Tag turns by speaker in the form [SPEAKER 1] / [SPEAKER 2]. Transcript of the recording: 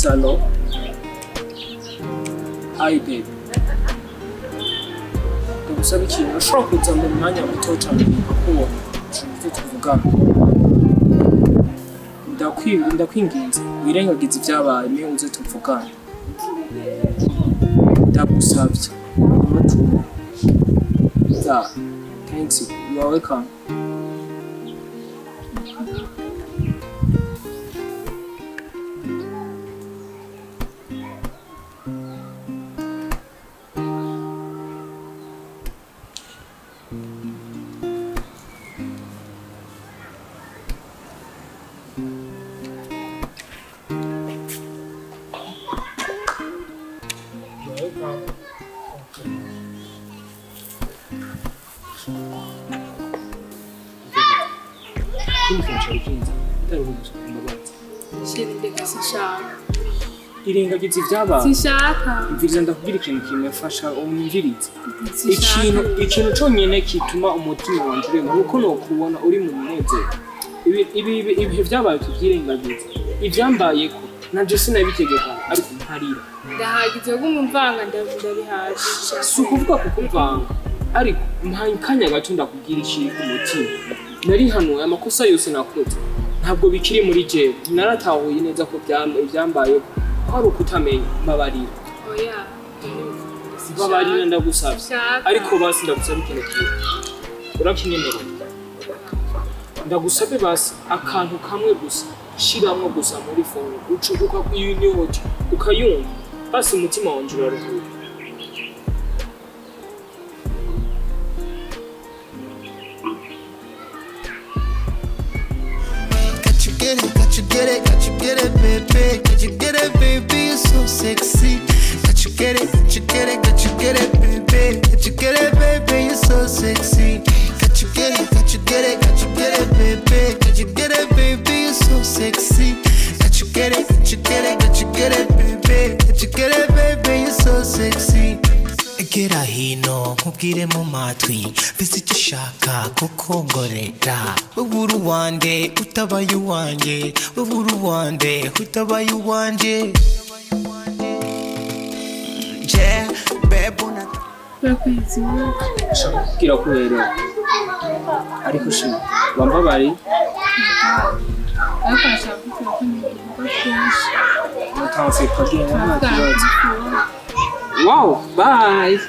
[SPEAKER 1] Yes, hello. Hi babe. Ndagusaba ikintu ushobora kuza mu mwanya muto cyane nkakubona ushobora tuvugana. Ndakwinginze wirengagize ibyabaye niyo uze tuvugane. Ndagusabye. Yeah, thanks. You are welcome. Irengagiza ibyabaye.
[SPEAKER 2] Sinshaka.
[SPEAKER 1] Umviriza ndakubwira ikintu kimwe mfasha umvirize. Ikintu cyonyine kituma umutima wanje urema nuko nokubona uri mu munezero. Ibihe byabaye tubyirengagize. Ibyambayeko nanje sinabitegeka ariko mparira.
[SPEAKER 2] Ndahagize kumumvanga ndabihaje.
[SPEAKER 1] Si ukuvuga kukumvanga ariko mpaye akanya gato ndakubwira ikiri ku mutima. Narihanuye amakosa yose nakoze. Ntabwo bikiri muri jewe. Naratahuye neza ko ibyambayeko ko ari ukutamenya. Mbabarira.
[SPEAKER 2] Oya.
[SPEAKER 1] Mbabarira ndagusabye. Ariko basi ndagusaba ikintu kimwe. Urakinyemerera? Ndagusabe basi akantu kamwe gusa. Shiramwo gusa muri phone ucuguka kuyinyote ukayumva basi umutima wanje uraruhuka.
[SPEAKER 3] Got you get it, got you get it, got you get it, baby. Got you get it, baby, you're so sexy. Got you get it, got you get it, got you get it, baby. Got you get it, baby, you're so sexy. Got you get it, got you get it, got you get it, baby. Got you get it, baby, you're so sexy. Got you get it, got you get it, got you get it, baby. Got you get it, baby, you're so sexy. Gera hino nkubwire mu matwi mfise icyo ushaka kukongorera. Wowe uri uwande utabaye uwanjye, wowe uri uwande utabaye uwanjye.
[SPEAKER 1] Nshaka kukubwira ko uberewe ariko shima wambabariye.
[SPEAKER 2] Ariko nashaka kukubwira ko n'ibikorwa byinshi.
[SPEAKER 1] Natanze kagenda nta kibazo. Wow, bye.